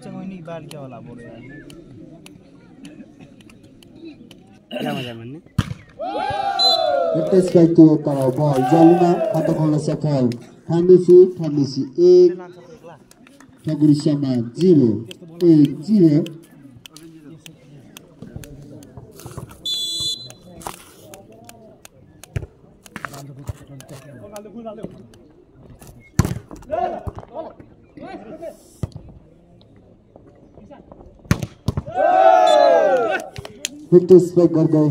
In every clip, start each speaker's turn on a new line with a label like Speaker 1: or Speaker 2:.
Speaker 1: चंगोनी बाल क्या वाला बोल रहा है
Speaker 2: क्या मजा मन्ने
Speaker 3: Let's get to the ball. Jalina Katakola Safal. Hamisi 8. Fabriciama 0. 8-0. Victor Spike गर्दै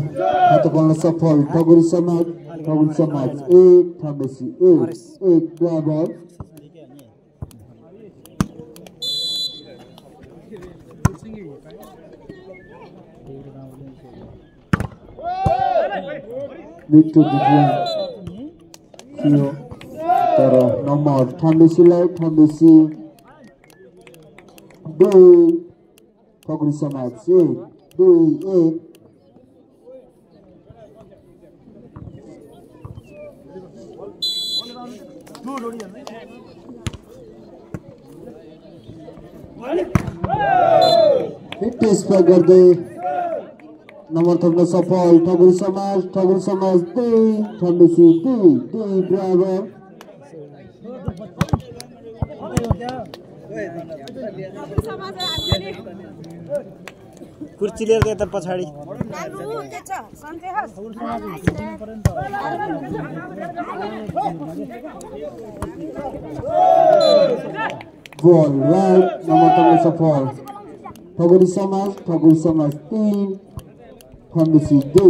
Speaker 3: हात बल्न सफल ठगुरी समाज 8 थामेसी 1 बराबर Victor Didian Kio तर नम्बर थामेसीलाई 2 ठगुरी समाज 2-1 Fitness पर गर्दै नम्बर थप्न सफल ठगुरी समाज 2 थामेसी 2 बराबर
Speaker 1: कुर्सी लिएर गए त पछाडी
Speaker 3: Ball right नम्बर थप्न सफल ठगुरी समाज 3 थामेसी 2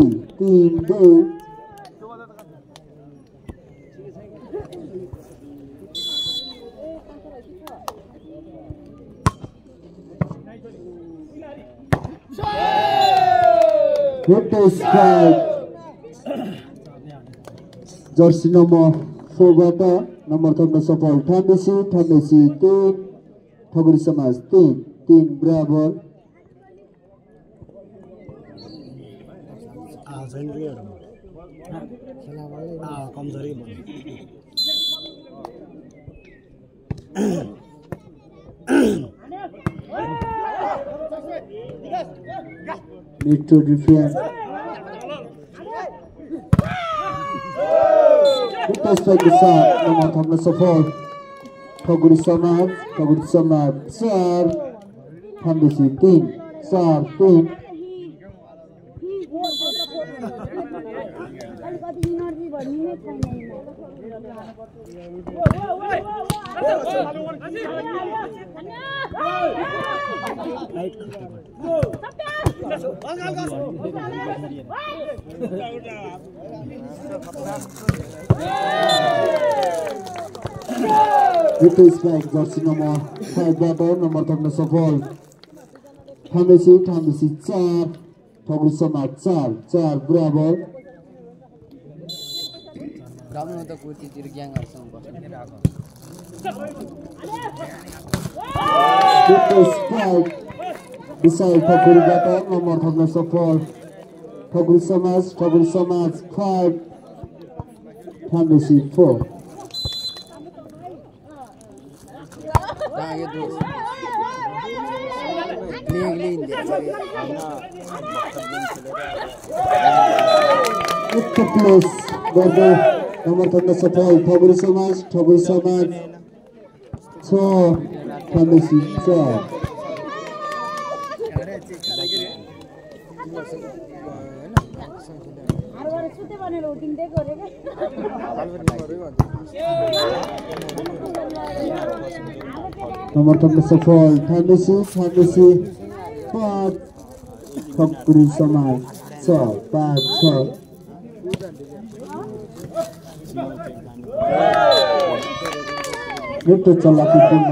Speaker 3: Hit strike. Jersey number 4 bata number थप्न सफल थामेसी 3 ठगुरी समाज 3 बराबर
Speaker 1: कमजोरी
Speaker 3: need to defend. Kita strike besar nomor थप्न सफल ठगुरी समाज 4 थामेसी 3 Itu strike jersey nomor 5 bata nomor थप्न सफल थामेसी 4 ठगुरी समाज 4 बराबर
Speaker 2: गाउँमा त कुर्तीतिर ग्याङहरुसँग बस्ने आको
Speaker 3: Itu strike besar ठगुरी bata nomor थप्न सफल ठगुरी समाज 5 थामेसी 4
Speaker 2: यो दोस्त लेगले इन्डिया
Speaker 3: Itu plus गर्दै नम्बर थप्न सफल ठगुरी समाज 6 थामेसी 4 नम्बर थप्न सफल थामेसी 5 ठगुरी समाज 5-6 Itu चलाकी पूर्ण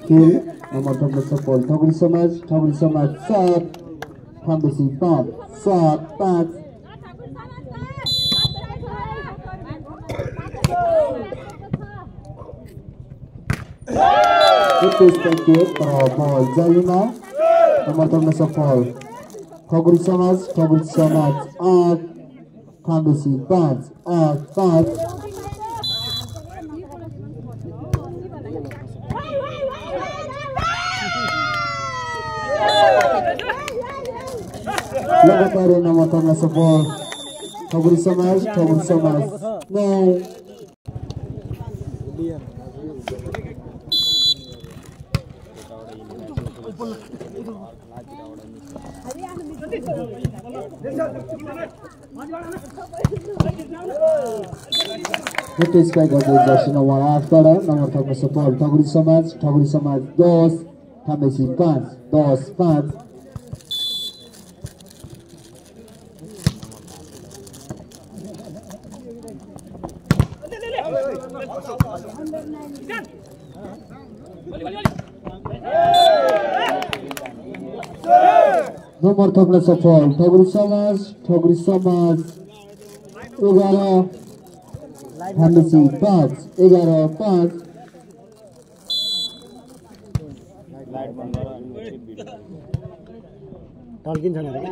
Speaker 3: खेल नम्बर थप्न सफल ठगुरी समाज 7 थामेसी 5 Itu strike ball Jalina nomor थप्न सफल ठगुरी समाज 8 थामेसी 5 8 लगातार नम्बर थप्न सफल ठगुरी समाज 9 स्ट्राइक गर्दै जर्सी नम्बर 8 बाट नम्बर थप्न सफल ठगुरी समाज 10 थामेसी 5 नम्बर थप्न सफल ठगुरी समाज 11 थामेसी 5 11-5
Speaker 1: टल्किन्छ नि क्या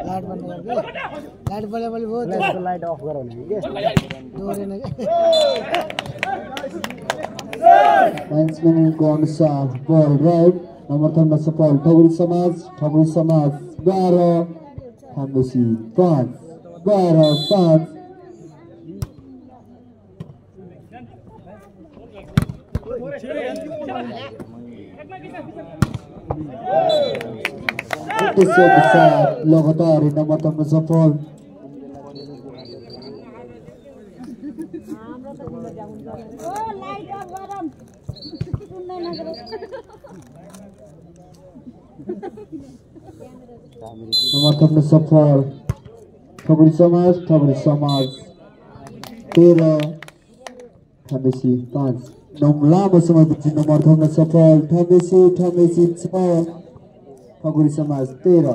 Speaker 1: लाइट बंद कर दे लाइट बले बले बहुत है लाइट ऑफ करो नहीं के दोरे ने
Speaker 3: Linesman अनुसार बॉल राइट नंबर थप्न सफल ठगुरी समाज 12 थामेसी 5 12-5 लगातार नंबर थप्न सफल नंबर थप्न सफल ठगुरी समाज 13 थामेसी 5 लामो समयपछि नम्बर थप्न सफल थामेसी 6 ठगुरी समाज 13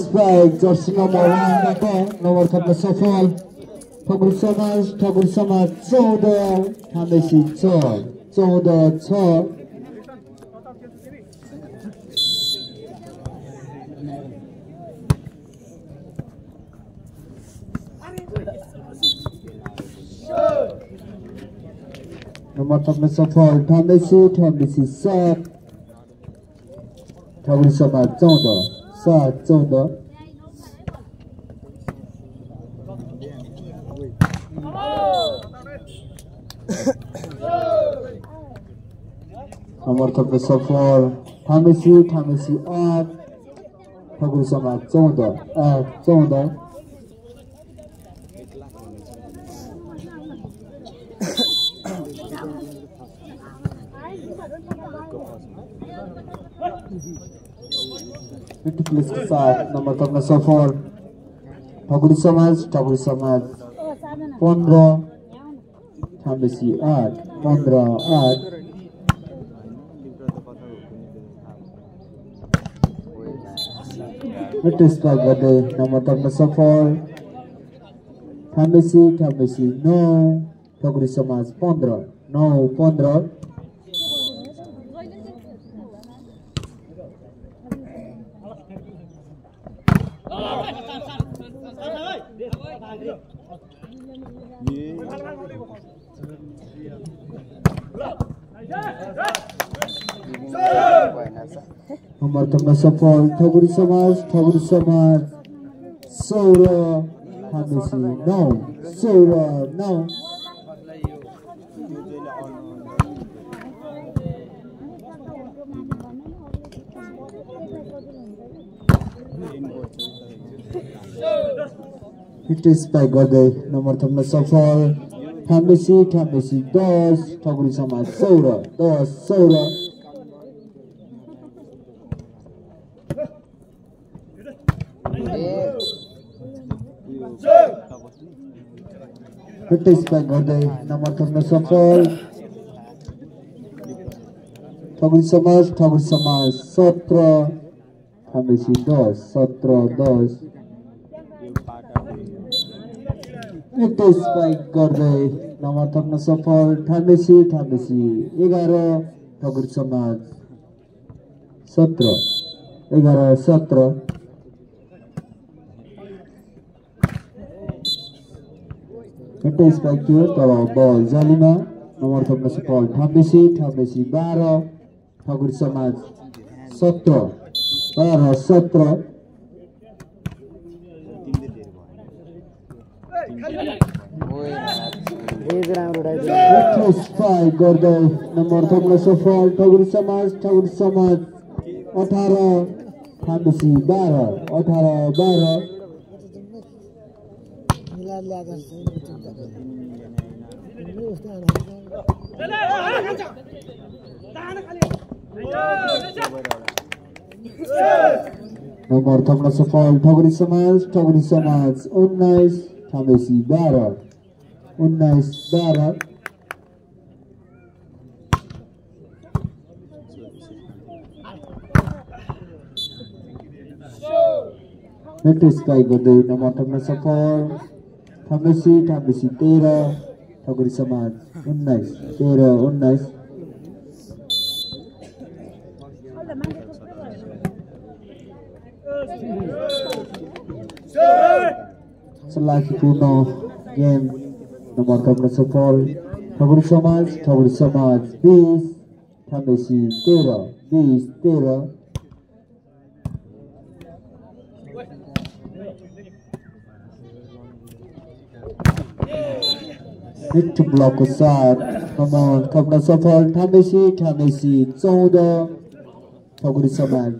Speaker 3: स्ट्राइक जर्सी नम्बर 1 नम्बर थप्न सफल ठगुरी समाज 14 थामेसी 14-6 नम्बर थप्न सफल थामेसी 7 ठगुरी समाज 14 नम्बर थप्न सफल थामेसी 8 ठगुरी समाज 14 प्लेस के साथ नंबर थप्न सफल ठगुरी समाज 15 थामेसी 8 15-8 स्ट्राइक गर्दै नम्बर थप्न सफल थामेसी 9 ठगुरी समाज 15 नम्बर थप्न सफल ठगुरी समाज 16 थामेसी 9 स्ट्राइक गर्दै नम्बर थप्न सफल थामेसी 10 ठगुरी समाज 16 स्ट्राइक गर्दै नम्बर थप्न सफल ठगुरी समाज 17 थामेसी 17-10 स्ट्राइक गर्दै नम्बर थप्न सफल ठान्डेसी 11 ठकुरी समाज 17 11-17 It is back to the ball Zalima number थप्न सफल ठान्डेसी 12 ठकुरी समाज 17 12-17 गर्दै नम्बर थप्न सफल ठकुरी समाज 18 ठान्डेसी 12 नम्बर थप्न सफल ठकुरी समाज 19 ठान्डेसी 12 Next by गर्दै नम्बर थप्न सफल ठान्डेसी 13 ठकुरी समाज 19 सलाखीपूर्ण गेम नम्बर थप्न सफल ठकुरी समाज 20 ठान्डेसी 13 Hit to block को साथ नम्बर थप्न सफल ठान्डेसी 14 ठकुरी समाज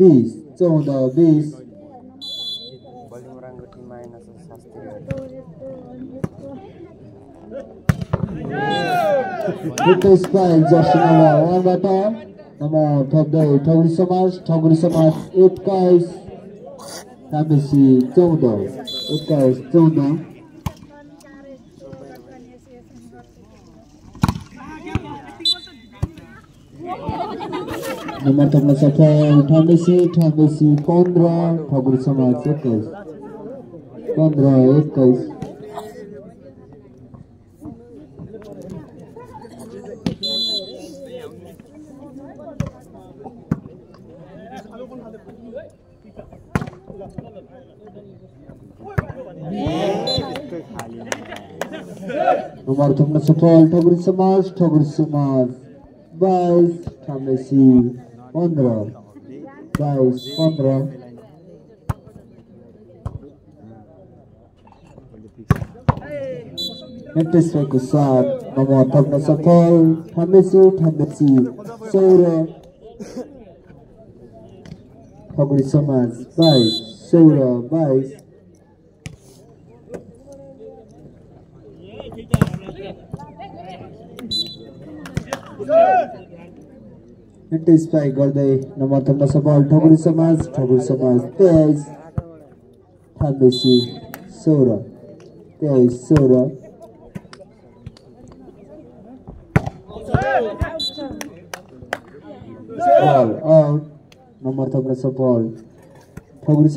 Speaker 3: 20 Hit spike just number 1 बाट नम्बर थप्दै ठकुरी समाज 21 ठान्डेसी 14 नम्बर थप्न सफल ठान्डेसी 15 ठकुरी समाज 21 नम्बर थप्न सफल ठकुरी समाज 22 ठान्डेसी 15 Next को साथ नम्बर थप्न सफल ठान्डेसी 16 ठकुरी समाज 22 It is by गर्दै नम्बर थप्न सफल ठकुरी समाज 23 ठान्डेसी 16 All out नम्बर थप्न सफल ठकुरी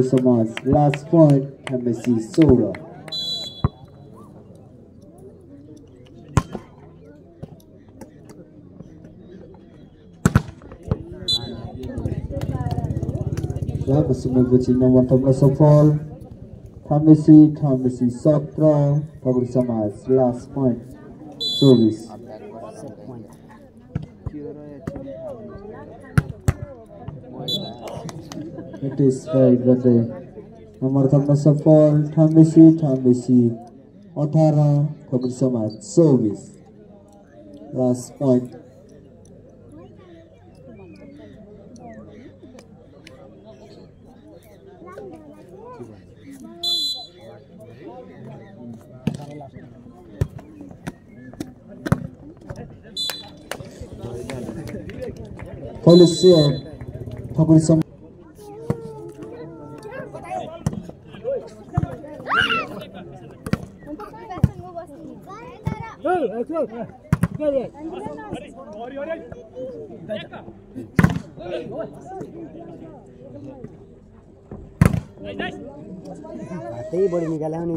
Speaker 3: समाज last point ठान्डेसी 16 लामो समयपछि नम्बर थप्न सफल ठान्डेसी 17 ठकुरी समाज last point 24 It is by गर्दै नम्बर थप्न सफल ठान्डेसी 18 ठकुरी समाज 24 last point Police ठकुरी समाज
Speaker 1: त्यही बढी निकाल्यो नि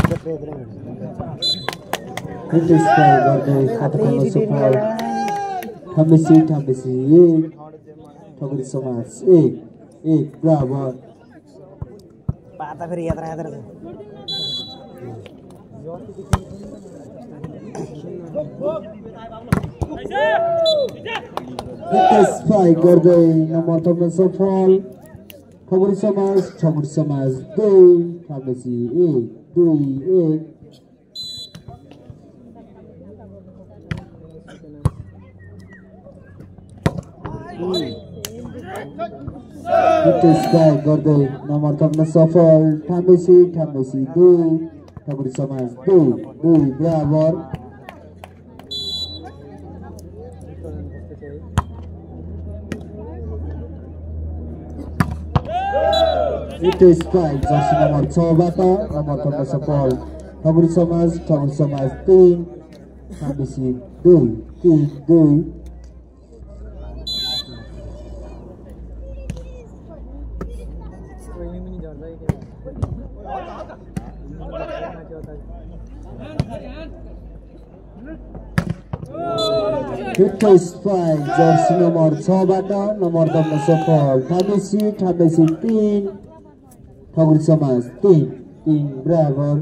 Speaker 3: Intensify गर्दै खाता खोल्न सफल ठामेसी ठामेसी 1 ठगुरी समाज 1 बराबर
Speaker 1: पाता फेरि यात्रा यात्रा
Speaker 3: Intensify गर्दै नम्बर थप्न सफल ठगुरी समाज 2 ठामेसी 1 2 1 Intensify गर्दै नम्बर थप्न सफल ठामेसी 2 ठगुरी समाज 2 बराबर Intensify जर्सी नम्बर 6 बाट नम्बर थप्न सफल ठगुरी समाज 3 ठामेसी 2 Intensify जर्सी नम्बर 6 बाट नम्बर थप्न सफल ठामेसी 3 ठगुरी समाज 3 बराबर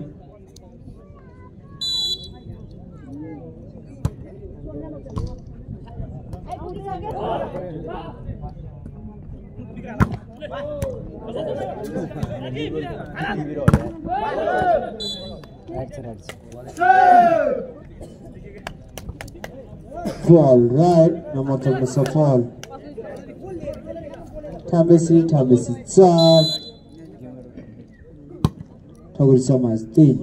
Speaker 3: Ball right नम्बर थप्न सफल ठामेसी 4 ठगुरी समाज 3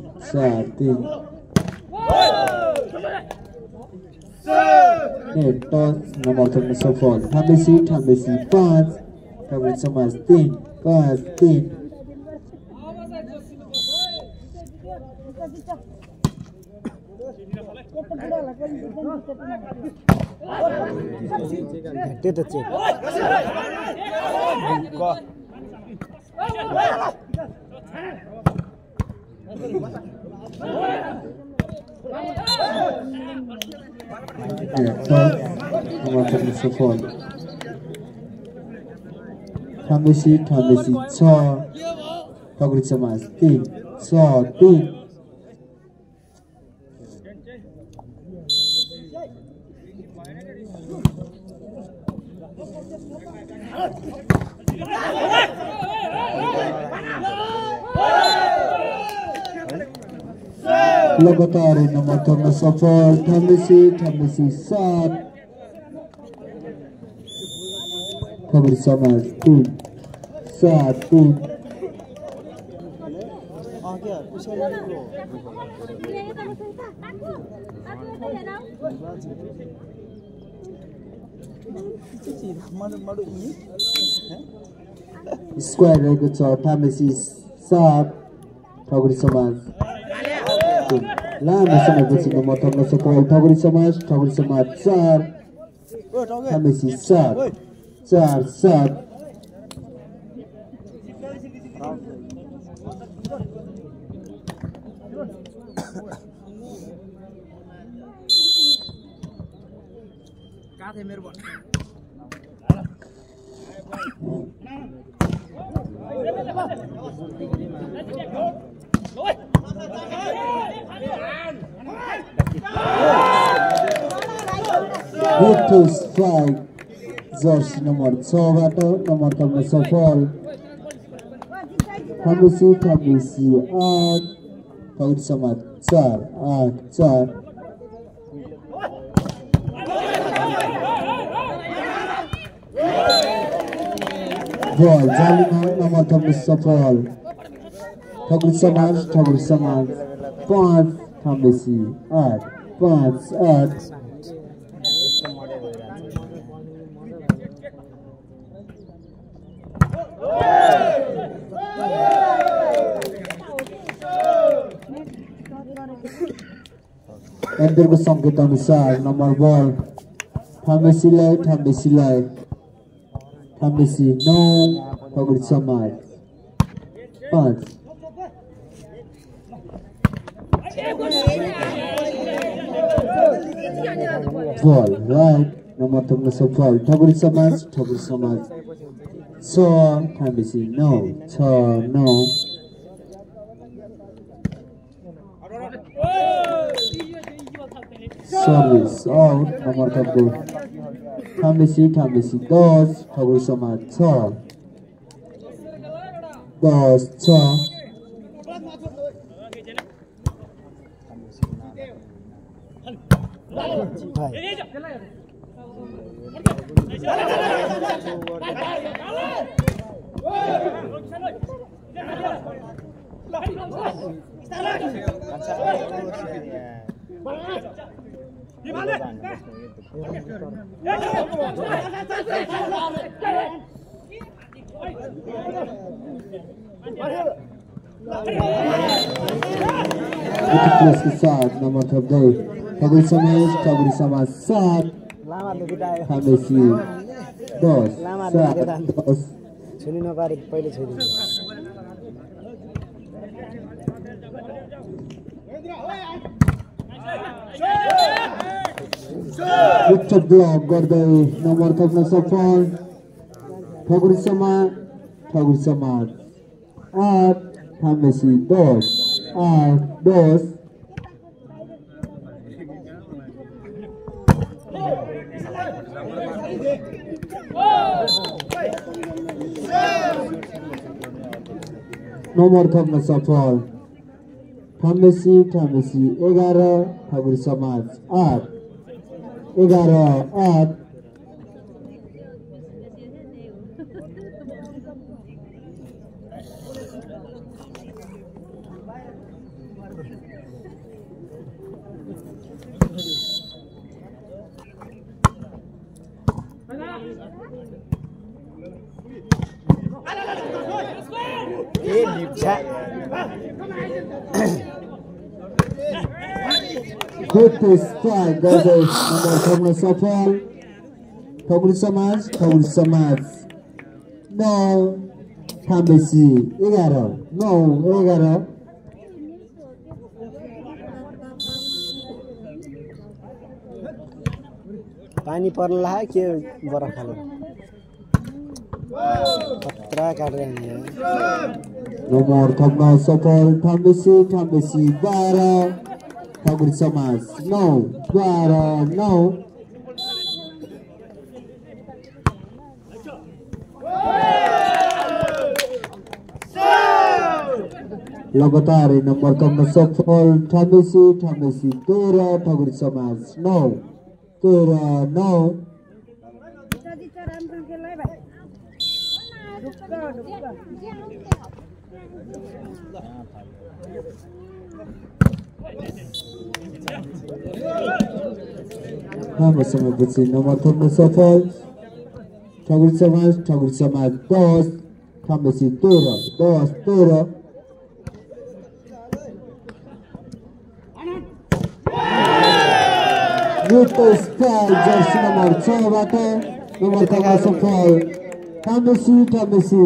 Speaker 3: टस नम्बर थप्न सफल ठामेसी 5 ठगुरी समाज 3
Speaker 1: त्यो त चेक
Speaker 3: नम्बर थप्न सफल ठामेसी 6 ठगुरी समाज 3 लगातार नम्बर थप्न सफल ठामेसी 7 ठगुरी समाज 3 स्क्वायर रहेको छ ठामेसी 7 ठगुरी समाज लामो समयपछि नम्बर थप्न सफल ठगुरी समाज 4 ठामेसी 7 जर्सी नम्बर 6 बाट नम्बर थप्न सफल ठामेसी 8 ठगुरी समाज 4 बल जालीमा नम्बर थप्न सफल ठगुरी समाज 5 ठामेसी 8 एन्डरको संकेत अनुसार नम्बर बल ठामेसीलाई 9 ठगुरी समाज 5 Ball, right? Nomor tengah safal. Thaguri Samaj 6 time is no. 6 no. Service out. Nomor tengah. Time is 10. Thaguri Samaj 6. 6. Plus के साथ नंबर 32 Thaguri Samaj 7 Thamesi 10
Speaker 1: छुनी नपारे पहिले छुनी
Speaker 3: उच्च ब्लक गर्दै नम्बर थप्न सफल Thaguri Samaj 8 Thamesi 10 Nomor thapna safal Thamesi 11 Thaguri Samaj 8 Good strike गर्दै number थप्न सफल Thaguri Samaj 9 Thamesi 11
Speaker 1: पानी पर्ला के बरफ खाले पत्रा काटेर हिँड्यो
Speaker 3: Nomor thapna safal Thamesi 12 Thaguri Samaj 9 लगातार नंबर थप्न सफल Thamesi 13 Thaguri Samaj 9 Sama bersih nomor thapna safal Thaguri Samaj 10 Thamesi 13 Good strike jersey nomor 6 बाट nomor thapna safal Thamesi 14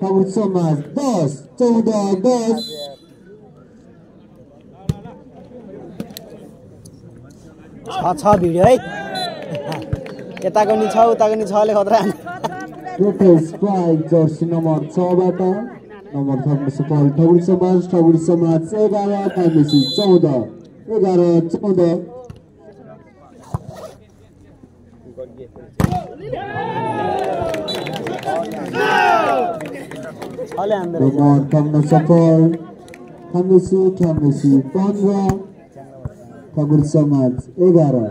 Speaker 3: Thaguri Samaj 10
Speaker 1: छ भिडियो है यताको नि छ उताको नि छले खतरा
Speaker 3: Good strike jersey nomor 6 बाट nomor thapna safal Thaguri Samaj 11 Thamesi 14
Speaker 1: छले हाम्रो
Speaker 3: nomor thapna safal Thamesi 15 Thaguri Samaj 11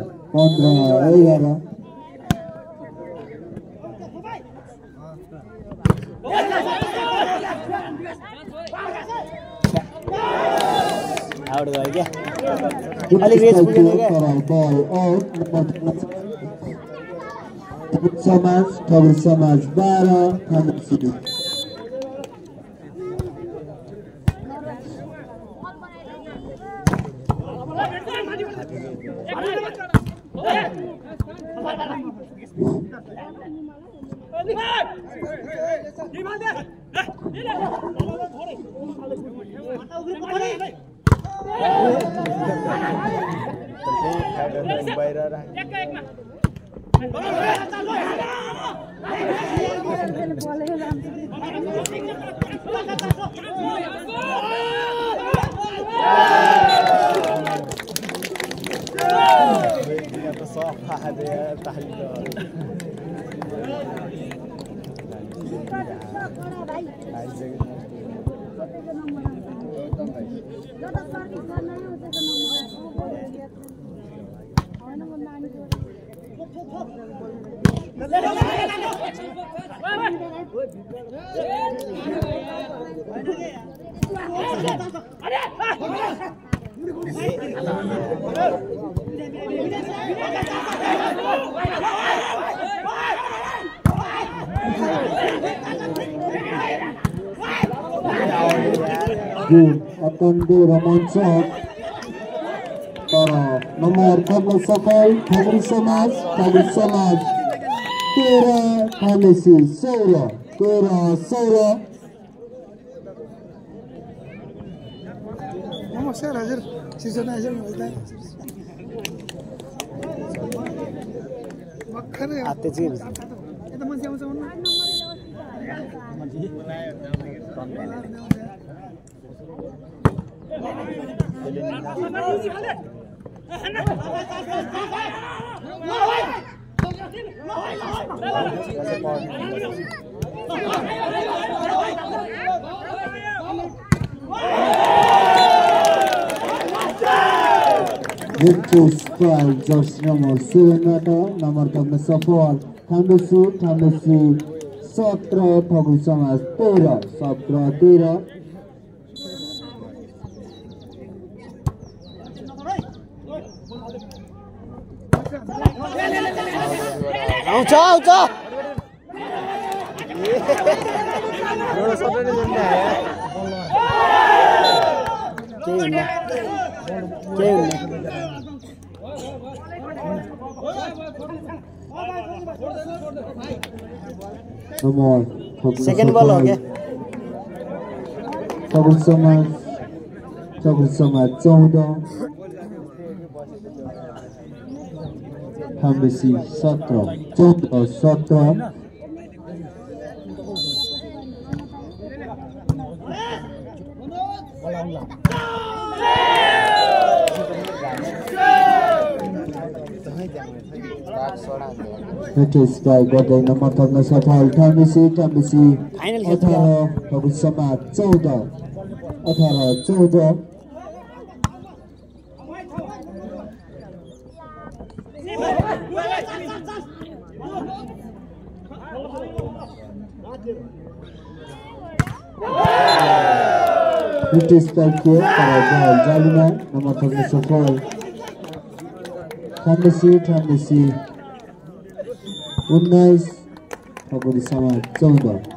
Speaker 1: out भयो क्या अलि रेस पुगेन क्या
Speaker 3: ball out Thaguri Samaj 12 Thamesi akan diromoncok para nomor 13 safal Thagri Samaj Tera Thanesi Saura
Speaker 1: नमस्कार हजुर सिजन आइसक्नु भयो त भर्खरै आते चाहिँ यता मान्छे आउँछ भन्नु
Speaker 3: Victus Sky Josh nomor 7 nomor 13 safal Thanbesi 17 Thagri Samaj 13
Speaker 1: आउँछ एउटा सटरडे जन्ने आयो के हुन्न
Speaker 3: nomor
Speaker 1: second ball हो गया
Speaker 3: Thagri Samaj 14 Thanbesi 17 Victus Sky गर्दै नम्बर 13 सफल Thanbesi 18 Thagri Samaj 14 Victus Sky के para Jalina nomor 13 safal Thanbesi 19 Thagri Samaj 14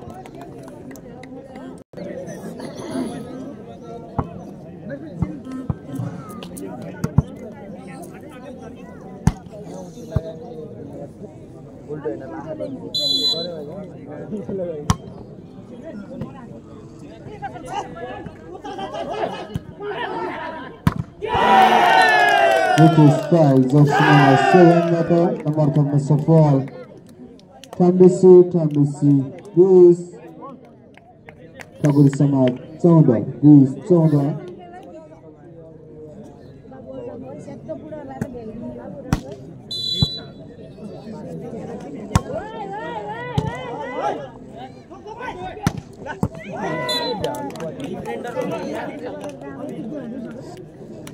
Speaker 3: Victus Sky Josh nomor 7 nomor 13 safal Thanbesi 20 Thagri Samaj 14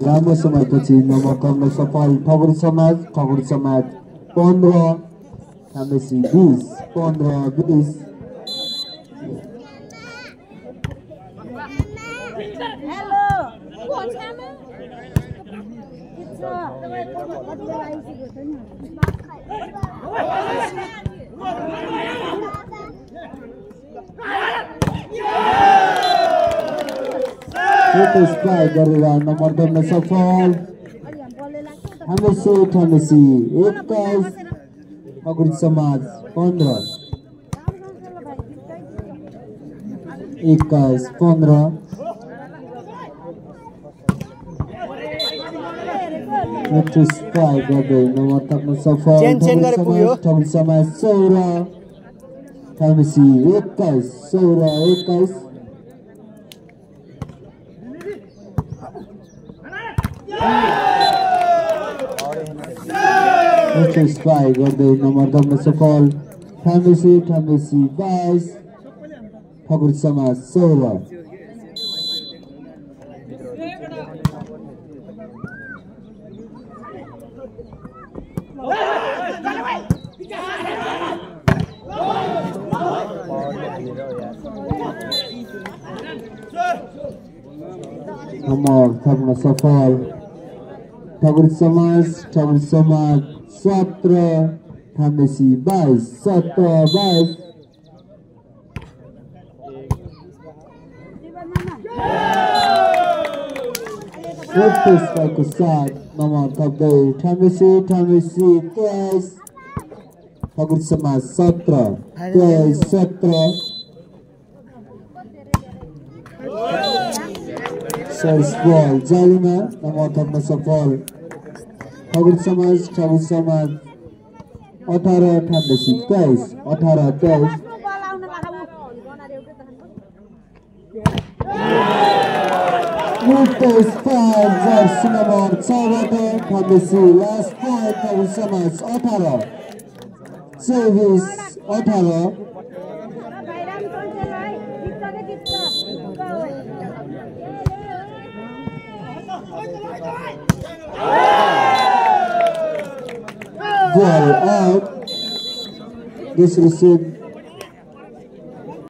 Speaker 3: लामो समयपछि नम्बर 13 सफल Thagri Samaj 15 Thanbesi 20 Victus Sky गरेर number 13 सफल Thanbesi 21 Thagri Samaj 15 21 15 Match strike गर्दै number थप्न सफल
Speaker 1: chain गरे पुग्यो
Speaker 3: ठगुरी समाज 16 ठमेसी 21 16 21 Match strike गर्दै नम्बर थप्न सफल ठमेसी 22 ठगुरी समाज 16 नम्बर थप्न सफल ठगुरी समाज 17 ठमेसी 22 17 22 को साथ नम्बर थप्दै ठमेसी 23 ठगुरी समाज 17 23 17 सर्स बल जालीमा नम्बर थप्न सफल ठगुरी समाज 18 ठमेसी 23 18 23 जर्सी नम्बर 14 ठमेसी लास्ट पोइन्ट ठगुरी समाज 18 24 18 Goal out. This received